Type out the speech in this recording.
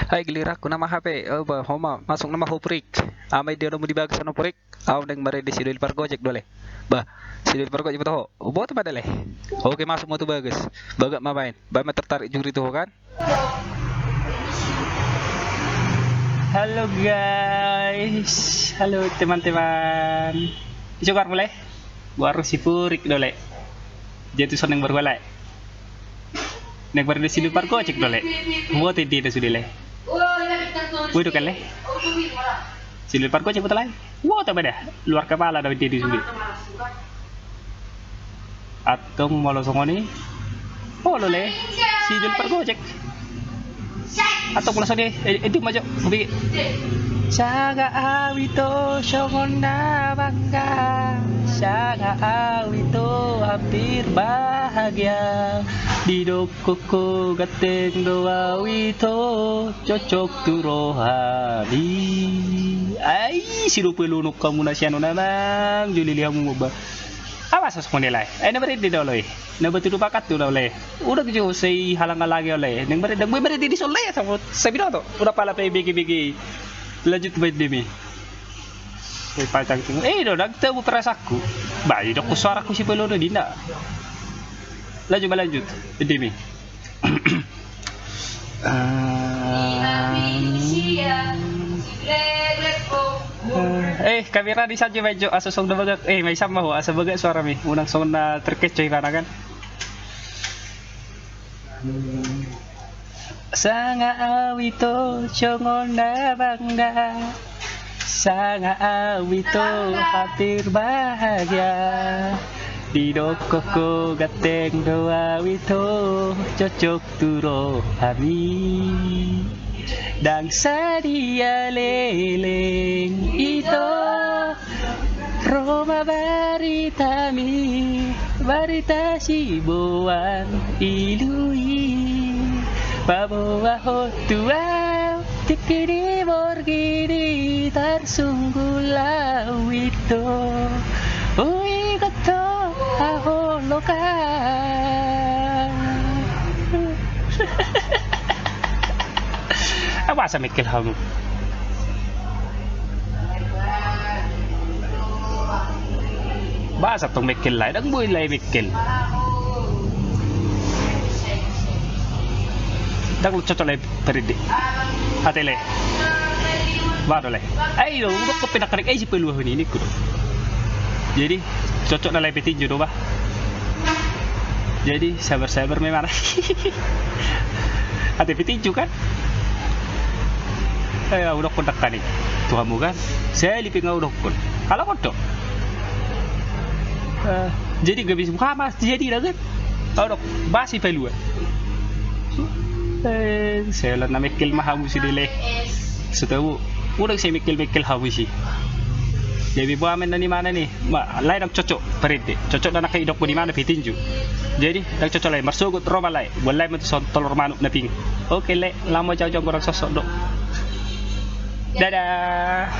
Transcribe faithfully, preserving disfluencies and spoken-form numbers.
Hai, giliranku nama H P. Oh, bah, ho ma, masuk nama ho, Purik. Ama, inde hamu di bagas on, Purik. Au naeng marende si Doli Pargojek do, ale. Bah, si Doli Pargojek boto ho. Boto ma da, ale. Oke, masuk ma tu bagas. Bagak ma baen. Baen ma tertarik juri tu ho, kan? Halo guys, halo teman-teman. Ise goarmu, le? Goarhu si Purik do, le. Jadi songon naeng marhua, le. Naeng marende si Doli Pargojek do, le. Boto endena sude, le. Boto kan, le. Si Doli Pargojek boto, le. Boto ma da. Luar kepala do endena sude. Antong molo songon i, olo, le, si Doli Pargojek. Antong molo songon i, eh, eh, di majo, hobi. Sanga au ito songon na bangga, sanga au ito hampir bahagia. Didokkon ho ganteng do au ito, cocok tu rohami. Ai, sidope lonon hamu na sian on, amang, jolili hamu, ba. Awa, asa songon i, lae. Ai na marende do, lae. Na batu tu bakat tu, lae. Unang jo sai halang-halangi, lae. Naeng marende, naeng marende dison, lae, asa binoto. Unang pala pe bege-bege. Lanjut marendemi. Sai pacang tu. Eh, do, ndang tabo perasaanku. Ba, didok suaraku si Pelo do, dina. Lanjut, ba, lanjut. Marendemi. Eh, kamera di sajo, baen jo, asa songon na bagak. Eh, ma isam ma ho, asa bagak suarami. Unang songon na terkecoh ibana, kan. Sanga au ito songon na bangga, sanga au ito hampir bahagia. Didokkon ho ganteng do au ito, cocok tu rohami. Ndang sadia leleng ito, ro ma baritami, barita siboan ilu i. Paboa ho tu au, tingki di borngin i, tarsunggul au ito. Uingot ho haholongan. Ah, boasa mengkel hamu? Boasa tong mengkel, lae? Ndang boi, lae, mengkel. Ndang cocok, lae, parende. Ate, lae. Ba do, lae. Ai do, udokkon pe nangkaning, ai, sipalua ho ningku do. Jadi, cocok na, lae, petinju do, ba. Jadi, sabar-sabar ma ibana. Ate petinju, kan? Eh, udokkon nangkaning tu hamu, kan? Sahali pe nga udokkon. Halak on do. Eh, jadi gabe si Muhammad, jadi na, kan? Au do, ba sipalua. Eh, sai holan na mengkel ma hamu sude, lae. So tabo, unang sai mengkel-mengkel hamu isi. Jadi boha ma nian, imana ni. Ma, lae, ndang cocok parende. Cocok na nangkin idokkon imana petinju. Jadi, ndang cocok, lae, marsogot ro ma, lae. Boan lae ma tu son tolor manuk na pink. Oke, lae, laho ma au, janggo rap sosok do. Dadah.